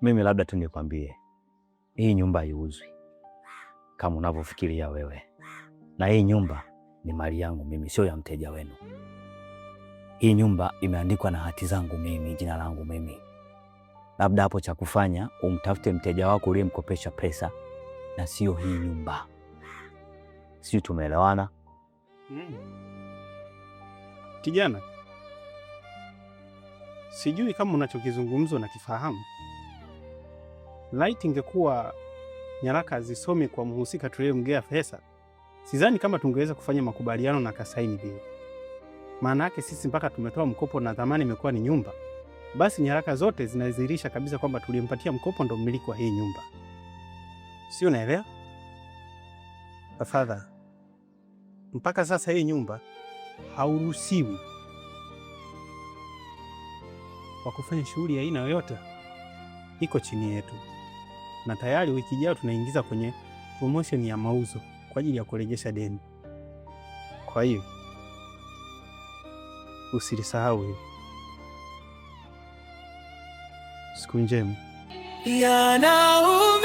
Mimi labda tu nikwambie, hii nyumba haiuzwi kama unavyofikiria wewe, na hii nyumba ni mali yangu mimi, sio ya mteja wenu. Hii nyumba imeandikwa na hati zangu mimi, jina langu mimi. Labda hapo cha kufanya umtafute mteja wako uliyemkopesha pesa na sio hii nyumba. Sijui tumeelewana? Kijana, sijui kama unachokizungumza unakifahamu. Laiti ingekuwa nyaraka hazisomi kwa mhusika tuliyemgea pesa, sidhani kama tungeweza kufanya makubaliano na kasaini vile. Maana yake sisi mpaka tumetoa mkopo na dhamani imekuwa ni nyumba, basi nyaraka zote zinadhihirisha kabisa kwamba tulimpatia mkopo ndo mmiliki wa hii nyumba, si unaelewa? Tafadhali, mpaka sasa hii nyumba hauruhusiwi kwa kufanya shughuli ya aina yoyote, iko chini yetu, na tayari wiki ijayo tunaingiza kwenye promotion ya mauzo kwa ajili ya kurejesha deni. Kwa hiyo usilisahau hilo. Siku njema. Yanaumiza,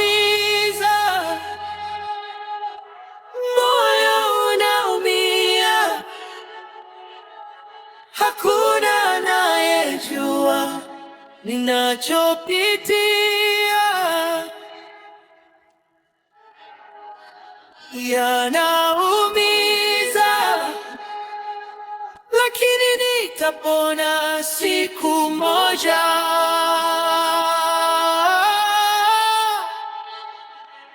moyo unaumia, hakuna anayejua ninachopitia. Yanaumiza, lakini nitapona siku moja.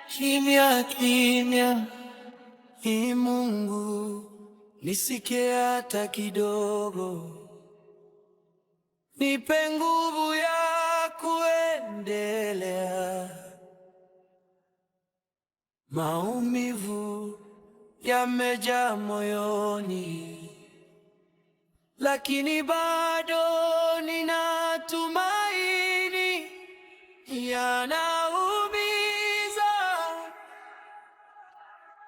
Kimya kimya, ee Mungu, nisikie hata kidogo, nipe nguvu ya kuendelea. Maumivu yamejaa moyoni, lakini bado ninatumaini. Yanaumiza,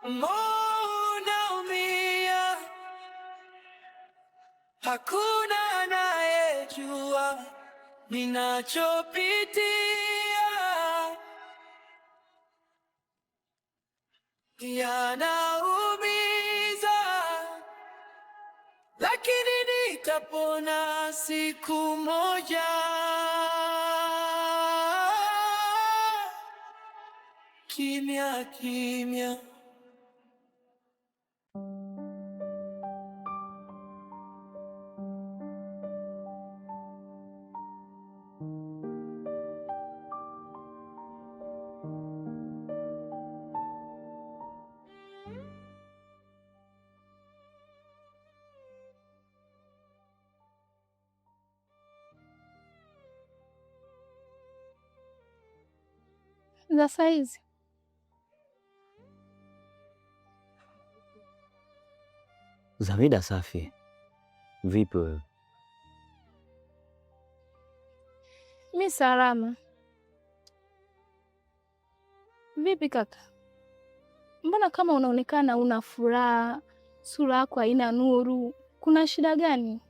moyo unaumia, hakuna anayejua ninachopitia. Yanaumiza, lakini nitapona siku moja. Kimya kimya. Za saizi Zamida safi. Vipi wewe? Mi salama. Vipi kaka, mbona kama unaonekana una furaha, sura yako haina nuru, kuna shida gani?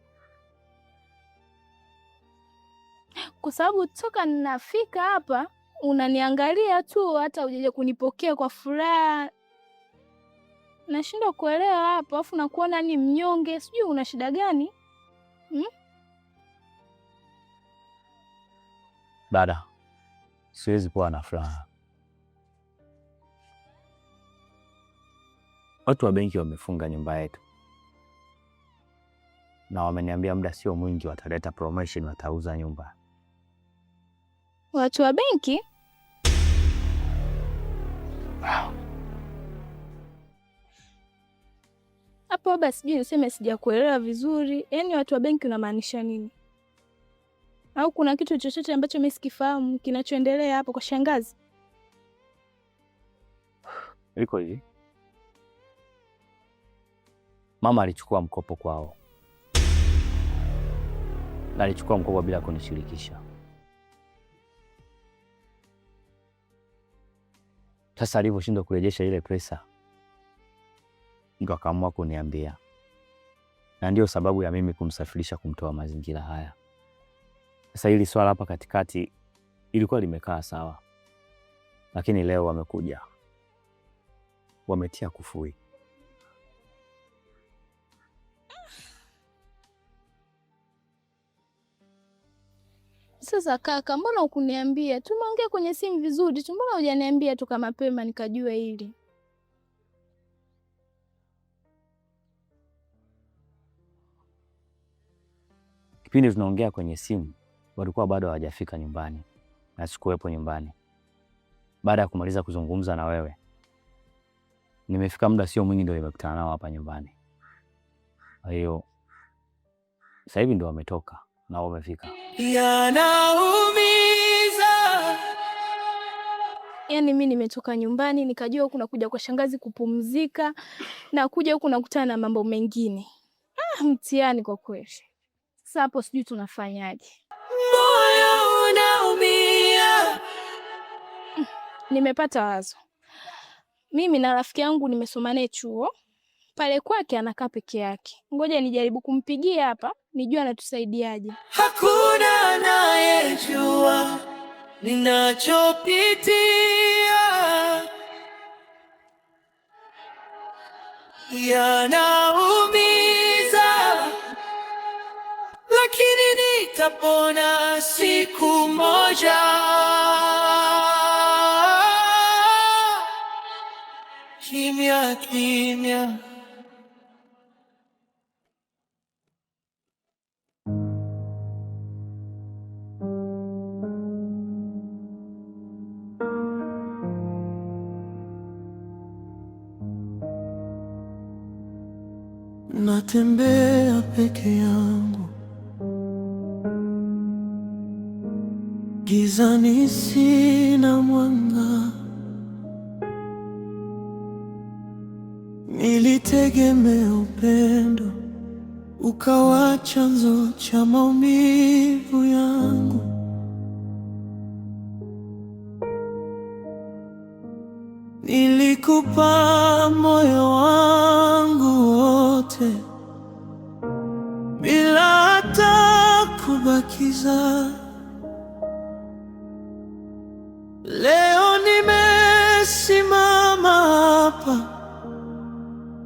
Kwa sababu toka ninafika hapa unaniangalia tu, hata hujaja kunipokea kwa furaha. Nashindwa kuelewa hapo, afu nakuona ni mnyonge, sijui una shida gani hmm? Dada, siwezi kuwa na furaha. Watu wa benki wamefunga nyumba yetu na wameniambia muda sio mwingi wataleta promotion, watauza nyumba. Watu wa benki? Hapo baba, sijui niseme sijakuelewa vizuri. Yaani watu wa benki unamaanisha nini? Au kuna kitu chochote ambacho mimi sikifahamu kinachoendelea hapo kwa shangazi? Iko hivi, mama alichukua mkopo kwao na alichukua mkopo bila kunishirikisha. Sasa alivyoshindwa kurejesha ile pesa, ndo akaamua kuniambia, na ndio sababu ya mimi kumsafirisha kumtoa mazingira haya. Sasa hili swala hapa katikati Ilikuwa limekaa sawa, lakini leo wamekuja wametia kufui. Sasa kaka, mbona hukuniambia? Tumeongea kwenye simu vizuri tu, mbona hujaniambia toka mapema nikajua hili? Kipindi tunaongea kwenye simu walikuwa bado hawajafika nyumbani na sikuwepo nyumbani. Baada ya kumaliza kuzungumza na wewe, nimefika muda sio mwingi ndio nimekutana nao hapa nyumbani. Kwa hiyo sasa hivi ndio wametoka na wamefika. Yanaumiza. Yaani mi nimetoka nyumbani nikajua huku nakuja kwa shangazi kupumzika na kuja huku nakutana na mambo mengine. Ah, mtihani kwa kweli. Sasa hapo sijui tunafanyaje. Moyo unaumia. Nimepata wazo. Mimi na rafiki yangu nimesoma naye chuo. Pale kwake anakaa peke yake. Ngoja nijaribu kumpigia hapa, nijue anatusaidiaje. Hakuna anayejua ninachopitia. Yanaumiza, lakini nitapona siku moja. Kimya kimya. Natembea peke yangu gizani, sina mwanga. Nilitegemea upendo, ukawa chanzo cha maumivu yangu. Nilikupa moyo wangu wote bila hata kubakiza. Leo nimesimama hapa,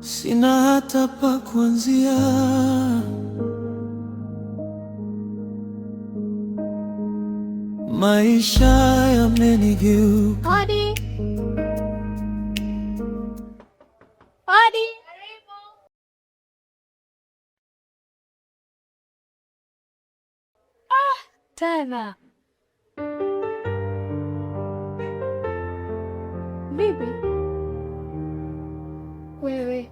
sina hata pa kuanzia. Maisha yamenigeuka. Hodi. Hodi. Ah, Tana. Vipi? Wewe.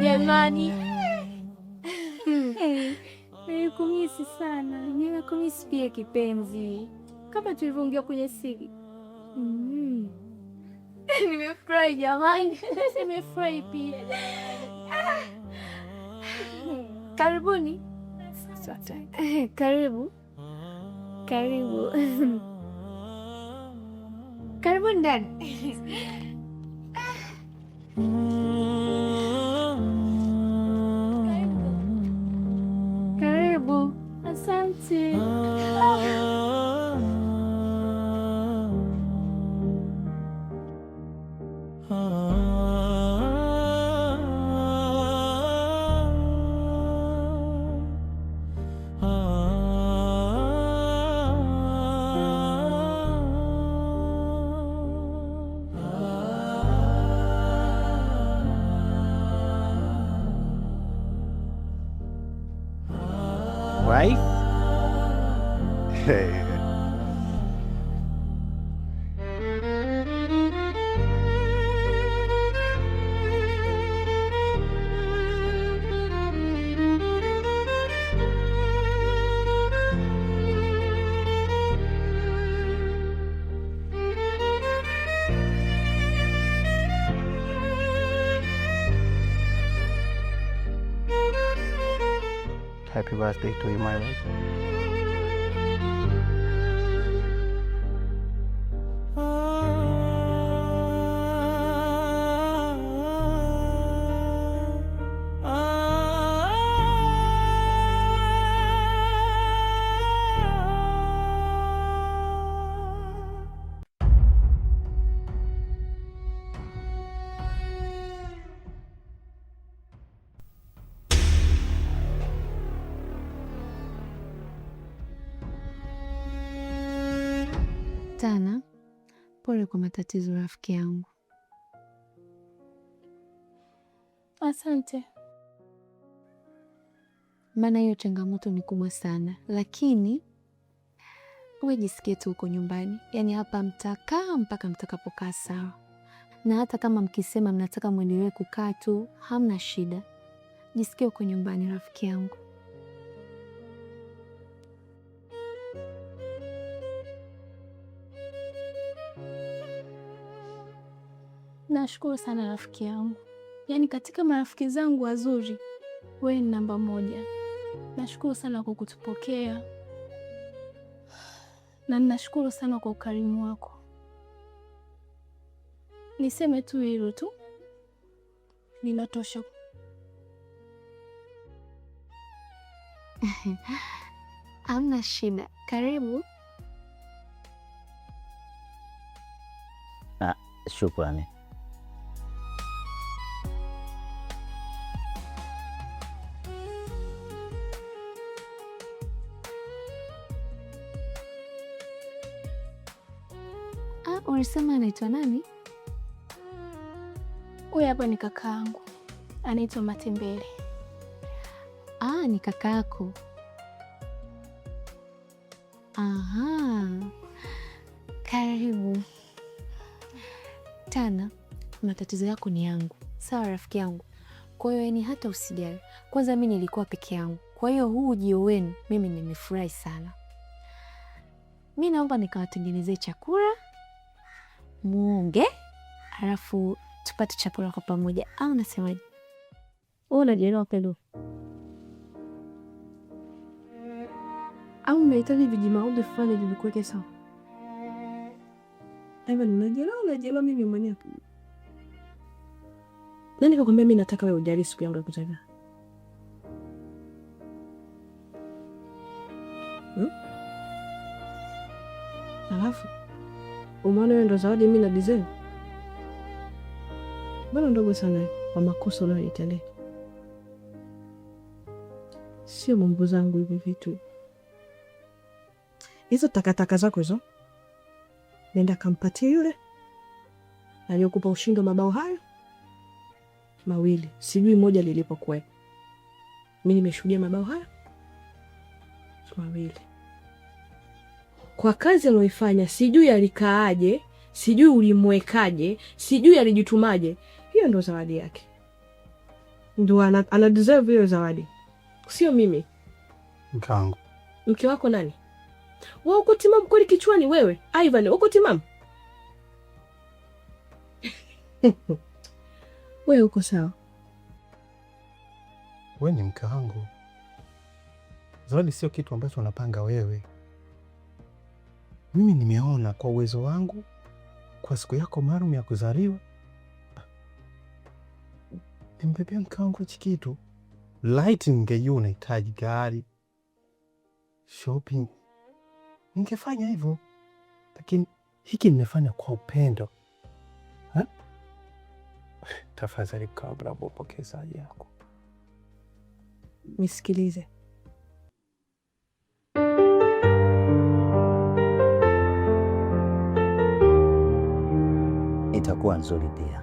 Jamani, nilikumisi sana. Ninakumisi pia kipenzi, kama tulivyoongea kwenye simu. Nimefurahi jamani, nimefurahi pia. Karibuni. Asante. Karibu, karibu, karibu ndani. Karibu. Asante. Wife? Hey. Happy birthday to you, my wife. Tana, pole kwa matatizo rafiki yangu. Asante. Maana hiyo changamoto ni kubwa sana, lakini wewe jisikie tu uko nyumbani, yaani hapa mtakaa mpaka mtakapokaa sawa, na hata kama mkisema mnataka mwendelee kukaa tu, hamna shida. Jisikie uko nyumbani rafiki yangu. Nashukuru sana rafiki yangu, yaani katika marafiki zangu wazuri wewe ni namba moja. Nashukuru sana kwa kutupokea na ninashukuru sana kwa ukarimu wako. Niseme tu hilo tu linatosha. Hamna shida, karibu. Ah, shukrani. Ah, ulisema anaitwa nani? Huyu hapa ni kakaangu, anaitwa Matembele. Ah, ni kaka yako. Aha, karibu. Tana, matatizo yako ni yangu, sawa rafiki yangu? Kwa hiyo yani hata usijali. Kwanza mi nilikuwa peke yangu, kwa hiyo huu ujio wenu mimi nimefurahi sana. Mi naomba nikawatengenezee chakula muonge, halafu tupate chakula kwa pamoja, au nasemaje? Wewe unajielewa Pendo? Au unahitaji vijimaombi fulani vikuweke sawa? Ivan, unajielewa? Unajielewa mimi mwenyewe. Nani kakwambia mimi nataka wewe ujali siku yangu ya kuzaliwa? Hmm? Alafu umeona wewe ndo zawadi mimi na deserve? Mbona ndogo sana kwa makosa unayonitendea. Sio mambo zangu hivi vitu. Hizo takataka zako hizo, nenda kampatie yule aliyokupa ushindi wa mabao hayo mawili, sijui moja lilipokuwepo. Mi nimeshuhudia mabao hayo mawili kwa kazi aliyoifanya, sijui alikaaje, sijui ulimwekaje, sijui alijitumaje. Hiyo ndo zawadi yake, ndo ana deserve hiyo zawadi, sio mimi. Mke wangu. Mke wako nani? Wewe uko timamu kweli kichwani wewe? Ivan, uko timamu? Wewe uko sawa? Wewe ni mke wangu. Zawadi sio kitu ambacho unapanga wewe. Mimi nimeona kwa uwezo wangu, kwa siku yako maalum ya kuzaliwa, nimbebea mke wangu hichi kitu. Laiti ningejua unahitaji gari, shopping, ningefanya hivyo, lakini hiki nimefanya kwa upendo. Ha? Tafadhali kabla upokee zawadi yako. Nisikilize. Itakuwa nzuri pia.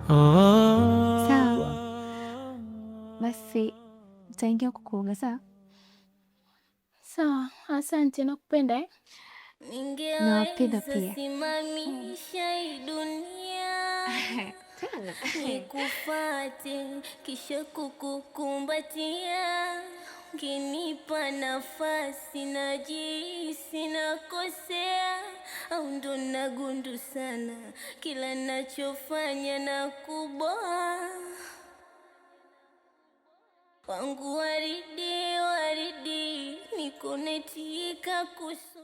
Sawa basi, nitaingia kukuoga. Sawa Sawa, asante, nakupenda eh? Nawapenda Ningeweza pia. simamisha hii dunia nikufate kisha kukukumbatia, ukinipa nafasi najihisi nakosea, au ndo nagundu sana kila nachofanya na kuboa wangu waridi waridi nikonetika kusu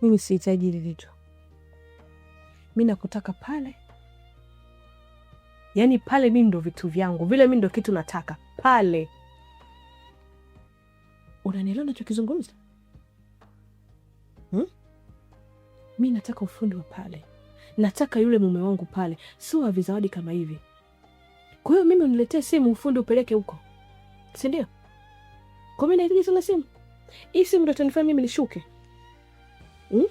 Mimi sihitaji hili vitu. Mi nakutaka pale, yaani pale mi ndo vitu vyangu vile, mi ndo kitu nataka pale. Unanielewa nachokizungumza? Hmm? Mi nataka ufundi wa pale, nataka yule mume wangu pale, sio wa vizawadi kama hivi. Kwa hiyo mimi uniletee simu, ufundi upeleke huko, si ndio? Kwa mimi nahitaji sana simu hii. Simu ndo itanifanya mimi nishuke. Hmm?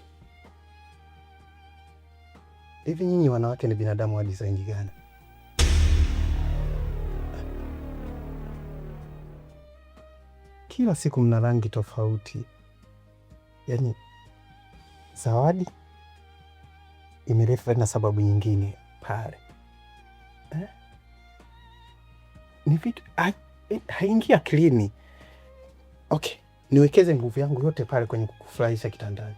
Hivi nyinyi wanawake ni binadamu wa design gani? Kila siku mna rangi tofauti. Yaani zawadi imerefa na sababu nyingine pale eh? Ni vitu haingii akilini. Okay, niwekeze nguvu yangu yote pale kwenye kukufurahisha kitandani.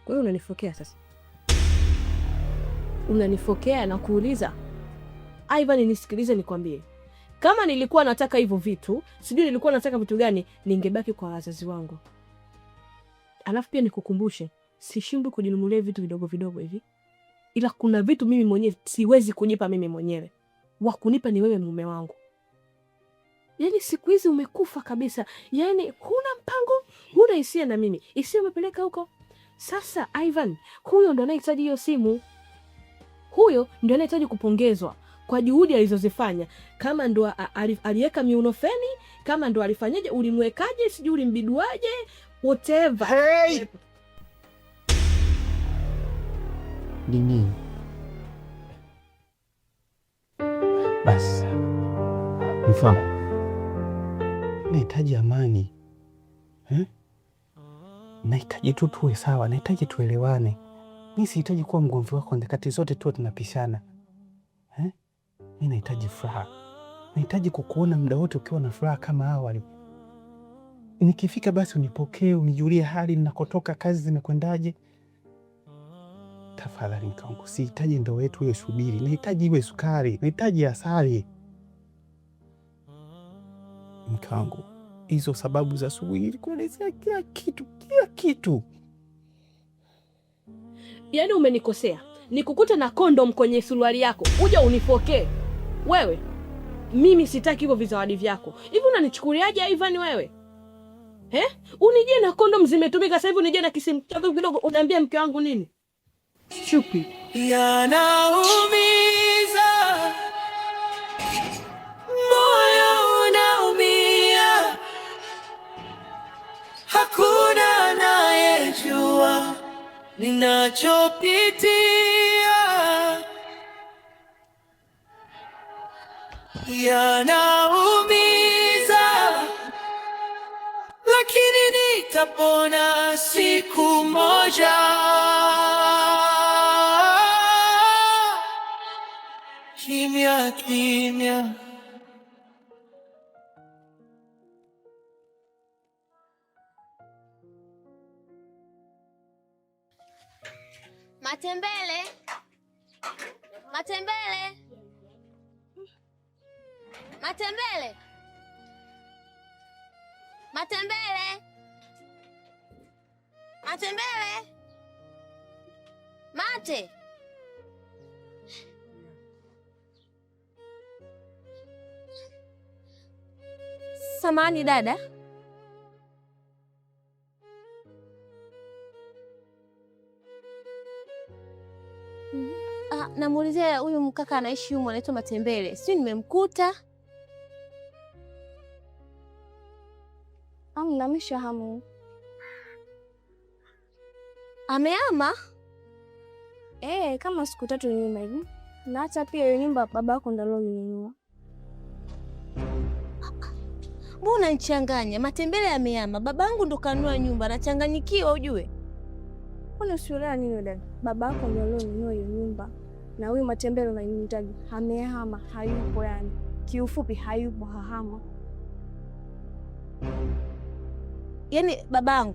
Kwa hiyo unanifokea sasa, unanifokea na kuuliza Ivan, nisikilize nikwambie, kama nilikuwa nataka hivyo vitu, sijui nilikuwa nataka vitu gani, ningebaki kwa wazazi wangu. Alafu pia nikukumbushe, sishindwi kujinunulia vitu vidogo vidogo hivi, ila kuna vitu mimi mwenyewe siwezi kujipa mimi mwenyewe, wa kunipa ni wewe mume wangu. Yaani siku hizi umekufa kabisa, yaani huna mpango, huna hisia na mimi, hisia umepeleka huko. Sasa Ivan, huyo ndo anayehitaji hiyo simu, huyo ndo anayehitaji kupongezwa kwa juhudi alizozifanya. Kama ndo aliweka miuno feni, kama ndo alifanyaje, ulimwekaje, sijui ulimbiduaje, whatever. Hey! Nini? Basi mfano, nahitaji amani eh? Nahitaji tu tuwe sawa, nahitaji tuelewane. Mi sihitaji kuwa mgomvi wako nyakati zote tuwe tunapishana eh? Mi nahitaji furaha, nahitaji kukuona muda wote ukiwa na furaha kama awali. Nikifika basi unipokee, unijulie hali ninakotoka, kazi zimekwendaje. Tafadhali mke wangu, sihitaji ndoa yetu iwe shubiri, nahitaji iwe sukari, nahitaji asali. Mke wangu, hizo sababu za asubuhi nilikuelezea kila kitu, kila kitu. Yaani umenikosea, nikukute na kondom kwenye suruali yako uja unifokee wewe. Mimi sitaki hivyo vizawadi vyako. Hivi unanichukuliaje Ivan wewe eh? Unijie na kondom zimetumika sasa hivi, unijie na kisimu chako kidogo, unaambia mke wangu nini? Stupid. Yanaumiza, moyo unaumia, hakuna anayejua ninachopitia. Yanaumiza, lakini nitapona siku moja. Kimya kimya. Matembele, matembele, matembele, matembele, matembele, mate. Samahani dada. Ah, namuulizia huyu mkaka anaishi humu anaitwa Matembele, sijui nimemkuta. Amna, mishahamu. Ameama? Kama siku 3 nyuma hivi. Na hata pia hiyo nyumba babako ndo alionunua. Mbona unanichanganya? Matembele ameama, babangu ndo kanunua nyumba, nachanganyikiwa ujue. Kwani usielewa nini dada? Babako ndo alionunua hiyo nyumba. Na huyu Matembele unayemhitaji amehama, hayupo yani. Kiufupi hayupo, hahama. Yaani babangu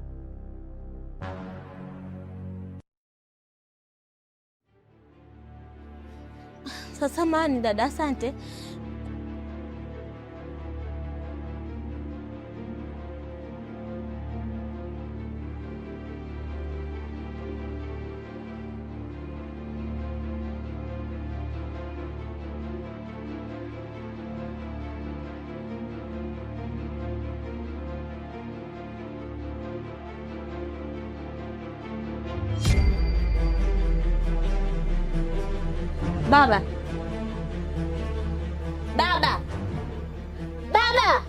Sasa mani dada, asante. Baba. Baba. Baba.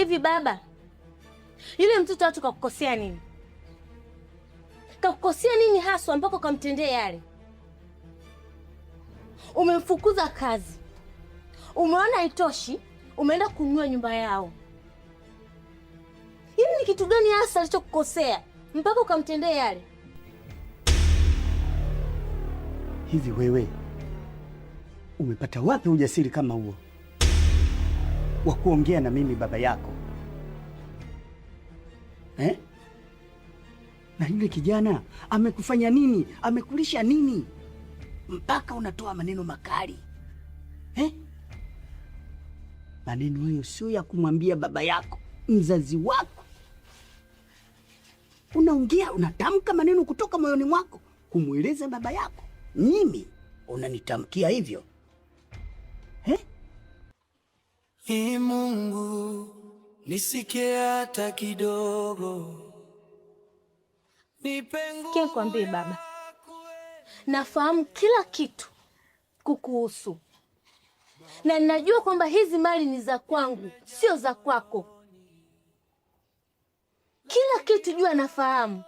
Hivi baba, yule mtoto watu kakukosea nini? Kakukosea nini haswa mpaka ukamtendea yale? Umemfukuza kazi, umeona haitoshi, umeenda kununua nyumba yao. Hivi ni kitu gani hasa alichokukosea mpaka ukamtendea yale? Hivi wewe umepata wapi ujasiri kama huo wa kuongea na mimi baba yako eh? Na yule kijana amekufanya nini? Amekulisha nini mpaka unatoa maneno makali eh? Maneno hayo sio ya kumwambia baba yako, mzazi wako. Unaongea, unatamka maneno kutoka moyoni mwako kumweleza baba yako. Mimi unanitamkia hivyo eh? Ee Mungu, nisikie hata kidogo, nipe Sikia nikwambie baba, nafahamu kila kitu kukuhusu na ninajua kwamba hizi mali ni za kwangu, sio za kwako. Kila kitu jua nafahamu.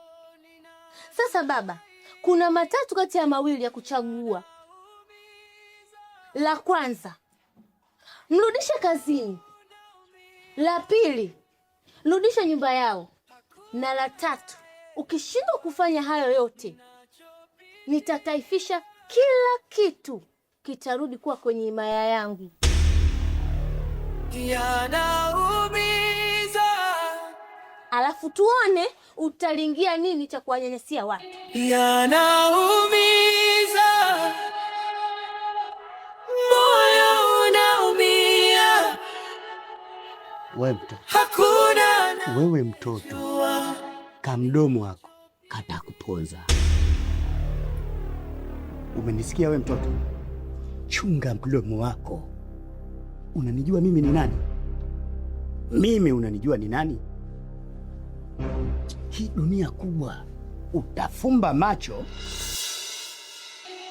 Sasa baba, kuna matatu kati ya mawili ya kuchagua. La kwanza, mrudishe kazini. La pili, rudisha nyumba yao, na la tatu, ukishindwa kufanya hayo yote, nitataifisha kila kitu, kitarudi kuwa kwenye himaya yangu. Yanaumiza, Alafu tuone utalingia nini cha kuwanyanyasia watu. Yanaumiza, moyo unaumia, Wewe mtoto, hakuna wewe mtoto, najua. Kamdomo wako katakuponza. Umenisikia we mtoto? Chunga mdomo wako. Unanijua mimi ni nani? Mimi unanijua ni nani? Hii dunia kubwa, utafumba macho.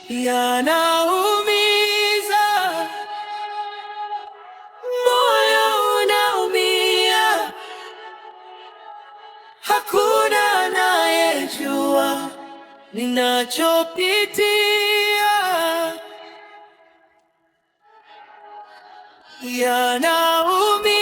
Yanaumiza, moyo unaumia, hakuna anayejua ninachopitia. Yanaumiza.